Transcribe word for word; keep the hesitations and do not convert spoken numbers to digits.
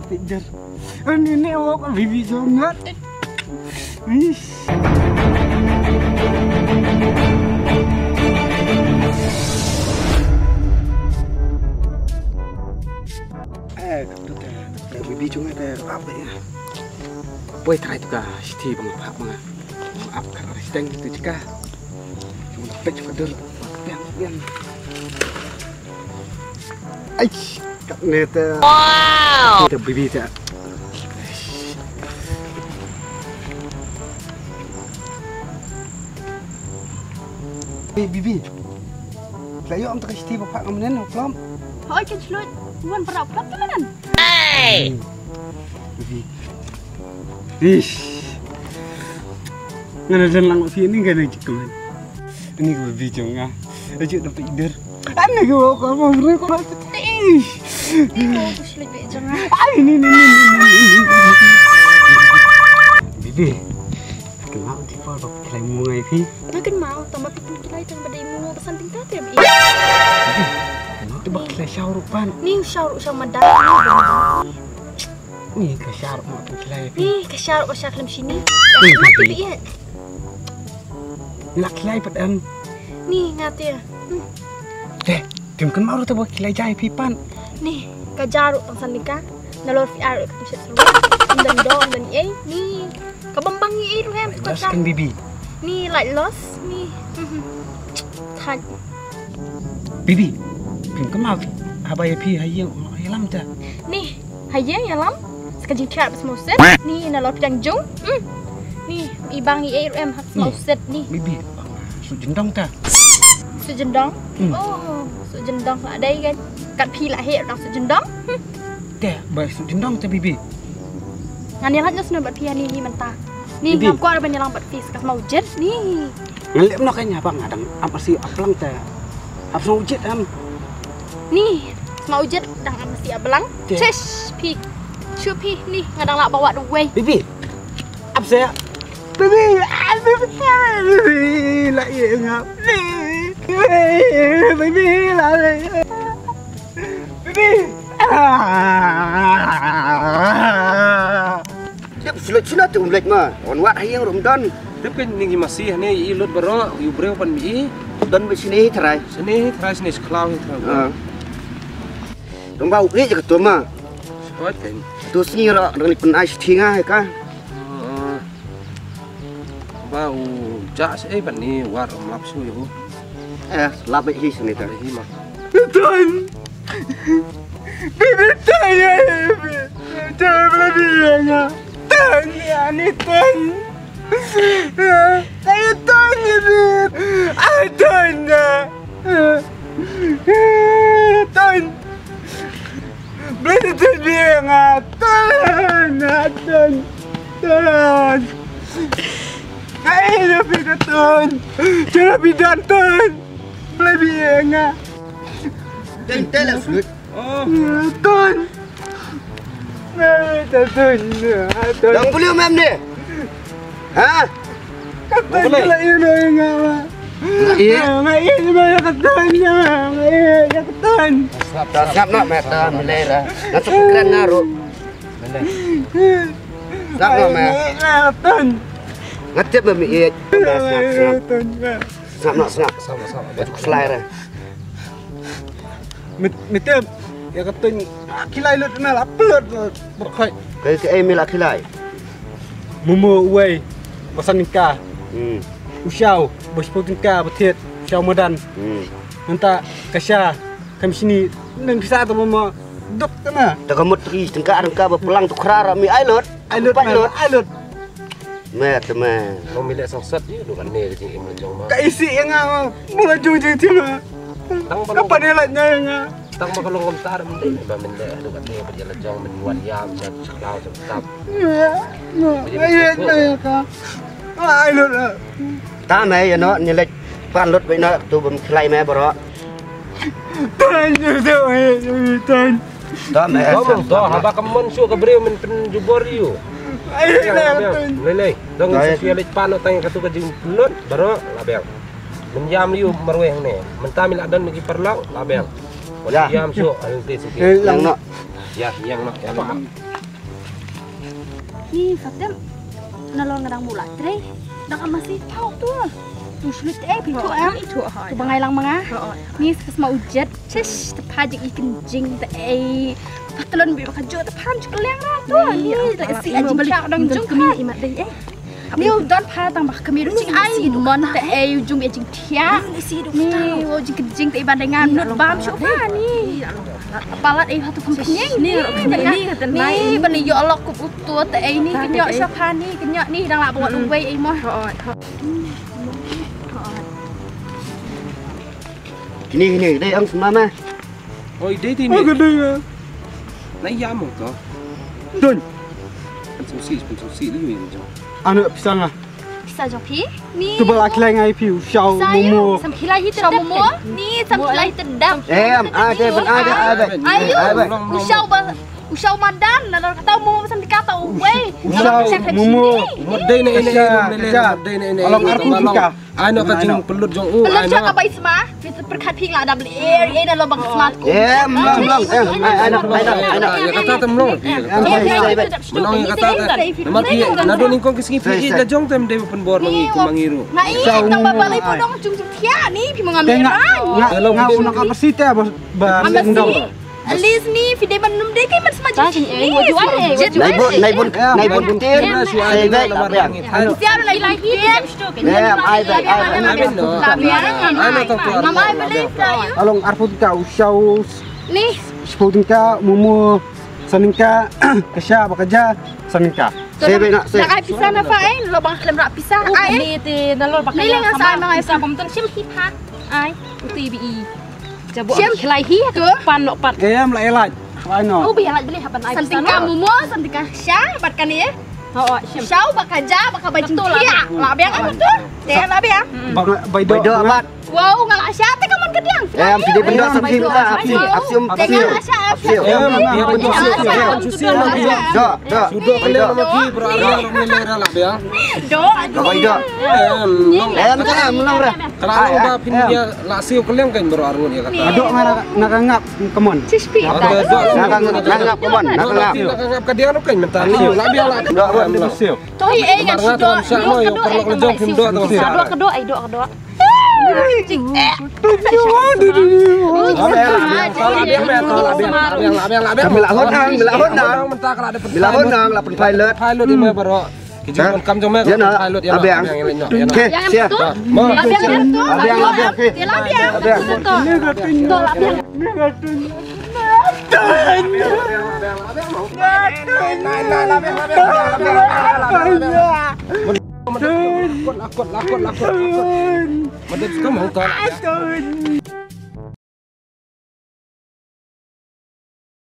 Picture. Ani ne wok bibi jongat. Ish. Eh, tu te, te bibi jongat te apa ya? Poi trai tu ka, siti bang apa bang. Ap ka resteng tu jika. Cuma pek ka dur. Pian, pian. Ai, kat ne te. Wow. Te bibi te. Bibi, bibi. La yo am ta ka siti ba phak ngam nen, plom. Hoi, kan slut. Wan para plom ta manan. Hey. Bibi. Ish. Ngana jan lang fi ni ngana jik man. Ini ke bibi jong nga. Ajuk dapat idir. Ani ke bawa kau mau beri kau nak. Ish. Ni mau tu slut be jong nga. Ai ni ni ni ni. Bibi. Kenal di pa bab kelai mungai fi. Makan mau tambah pipin kelai tambah dai mungai pesan tingkat ya bi. Kenal tu bab kelai syau rupan. Ni syau ruk syau madan. Ni ka shah ruh ma tu shlei phi. Ni ka shah ruh ka shah khlem shini. Ni. Mati bi eh. Lak shlei pat em. Ni ngate. Hmm. Te, tim kan mau ruh te ba shlei jai phi pan. Ni ka ja ruh tang san ni ka. Na lor fi ar ka tu shet seru. Ndan do ndan ei. Ni ka bambang ni ei ruh em tu ka shah. Kan bibi. Ni light loss ni. Hmm. Than. Bibi, pim kynmaw haba ïa phi ha ïing ïalam ta. Ni, ha ïing ïalam. Sa ka jingthiah bad sngewsih. Ni na lor pdiang jong. Hmm. Ni i bang i ei ruh em ha sngewsih ni. Bibi, suk jyndong ta. Suk jyndong? Hmm. Oh, suk jyndong la dei kan. Kat phi la heh dang suk jyndong. Hmm. Te ba suk jyndong te bibi. Ngan ïalam noh sngewbha bad phi ha ni hi mynta. Ni ngam kwah ban ïalam bad phi sa ka sngewjit ni. Ngan leh noh ka ïa ba nga dang ap masi ap lang te. Ap sngewjit am. Ni sngewjit dang ap masi ap lang. Te. Chesh phi. Shu phi ni nga dang lah bawa duwai. Bibi. Ap sa. Bibi, ah, bibi, bibi, la ïa nga. Bibi, bibi, la ïa. Bibi. Dep shu leit shuna te um leit ma. Wan wad ha ïing ruh um don. Dep kan ning i masi hane i lut baroh, i u briew pan mi i. Don ba shine hi trai. Shine hi trai, shine sklaw hi trai. Ah. Dong ba u ri je ka tu ma. Shkot kan. Tu sngi ruh dang leit pyn ai shi thinga hi ka. Ah. Ba u jah seh, eh, ban ni war um lap shu ïa u. Eh, lap hi sini ta. Hi ma. Ton. Bibi ton ya. Ton bibi ya nga. Ton ya ni ton. Kayu ton ya bi. Ai ton ya. Ton. Blei tu tun biang ah, tun, ah, tun, tun. Ai, dah pindah tun. Dah pindah tun. Blei biang ah. Tun, tun lah sudut. Oh. Tun. Ai, tun, tun, ah, tun. Dang beliau mem ni. Ha? Katun ka la ïa noh ïa nga ma. Ïa? Nga ïa noh ïa katun ïa ma. Nga ïa ïa katun. Sngap, sngap noh meh ta, Malay la. Nga suk kren nga ruh. Sngap noh meh. Nga ïa katun. Nga tip ba meh ïa. Sngap, sngap. Sngap noh, sngap. Sngap, sngap. Shlai re. Mit, mit tip. Ïa katun. Khilai lut na la plut. Berkhoi. Kai ka ei mi la khilai. Momo uwei ba san tyngka. Hmm. U shaw ba shiphew tyngka ba thied, u shaw madan. Hmm. Nangta ka sha ka mishni nang pisa ta momo duk ta na. Ta ka mut tri tyngka ar tyngka ba plang tu khra ra mi ai lut. Ai lut, ai lut. Me te me. Mo mi le song sat ïa du kan ne ka jingim la jong ma. Ka isi ïa nga ma. Mo la jong jing ti ma. Tang ba ka long. Ka pan ïa la nya ïa nga. Tang ba ka long kumta mynta ba mynta haduh kane ba ïa la jong mynta wan ïam ïa sha khlaw sha tap. Ïa, ïa, ïa, ïa, ka. Ai lut. Ta me ïa no ni lek pan lut ba ïa no tu bym khlai me bro. Tan ïa tu ïa tan. Ta me. Ba mo to haba ka mon shu ka briew men pynjubor ïa u. Ai lut. Lei lei. Dong sa ïa lek pan no tang ka tu ka jinglut bro la bel. Mynjam ïa u marwei hangne. Mynta mi la don ki paralok la bel. Ïa. Ïam shu, al te siki. Lang no. Ïa, ïa, noh, ïa, noh. Ni, Fatem. Nalor nga dang mula trei. Dang ka masi tau tu. Tu slut eh, pitu ah. Tu bangai lang manga. Ni, sma ujet. Chesh, te pha jik i kynjing te ei. Patlon bi baka jo te phan chuk leng ra tu. Ni, le si ajing kya dang jung kami imat dei eh. Ni u don pha tang ba kami ruh ching ai mon te ei u jung ei jing thiah. Ni u jing kynjing te ei ban dei ngan nut bam shu pha ni. Palat ei hatu phang kynjing ni. Ni ban ni yo lok kup utu te ei ni kynyo shu pha ni kynyo ni dang la bawat uwei ei mo. Kini kini dei ang semama. Oi, dei dei ni. Ka dei. Na ïa mo to. Dun. Kan sungsi, kan sungsi lu ïa jong. Anu pisa nga. Pisa jong phi? Ni. Tu bala khilai ngai phi u shau momo. Sam khilai hi tedap. Momo. Ni sam khilai tedap. Em, a de ban a de a de. Ayu. U shau ba u shau madan na kata momo sam dikata wei. U shau momo. Mo dei ne ne ne ne. Dei ne ne. Alam arpu ka. Ai no ka jingpynlut jong u. Pynlut sha ka bai sma. Phi pyrkhat phi la dab ler eh na lo bang sma. Em, em, em, ai, ai no, ai no, ai no. Ïa kata te mlong. Em, em, em. Mlong ïa kata te. Namar phi na do nyngkong ki sngi phi ïeit la jong te ym dei pynbor ma ngi kum ma ngi ruh. Nga ïeit tang ba balei pynong jung jung thiah ni phi ma ngam ïeit. Nga nga una ka masi te ba ba. At least ni phi dei ban num dei kai ban sma jingshit ni. Nai bun nai bun nai bun tin. Sei bek. Siar nai bun tin. Em ai bek ai. Ngam ai bek. Along arphew tyngka u shau. Ni. Shiphew tyngka momo. San tyngka ka sha ba ka ja san tyngka. Sei bek na sei. Dak ai pisa na pha ai lo bang khlem rak pisa ai. Ni te na lo ba ka ja. Ni le ngan sa ai ma ngai pisa bam tang shim hi pha ai. Uti bi i. Jabo khlai hi ka pan nok pat. Em la elaj. Khlai nok. Oh bi elaj beli hapan ai. Santika momo, santika sha bat kane. Ho ho shim. Shau baka ja baka bajing kia. La biang apa tu? Te la biang. Bai do bat. Wow ngala sha te kaman ketiang. Em pidi benda sapsi mata apsi apsi um apsi. Te ngala sha apsi. Em ya betul. Do do. Sudo kalian lagi bro. Ni le la biang. Do. Bai do. Em. Em ka menang bro. Kala ba phin ïa la siew kylliang kan baroh arngut ïa kata. Dok nga na ka ngap kemon. Chispi. Nga ka ngap kemon, nga ka ngap. Nga ka ngap ka dia kan mynta. Dok ba siew. Toi ei ngan siew. Sha mo ïa parlok lejong phim dok tu. Sha dok ka dok ai dok ka dok. Jing eh. Kami la hon nang, la hon nang. Mynta ka la da pilot. Pilot ni baroh. Ki jingpynkam jong me ka pilot ïa la biang. Ke sia. Mo. Abiang abiang ke. Abiang. Lakot lakot lakot lakot. Madep skam hong tol.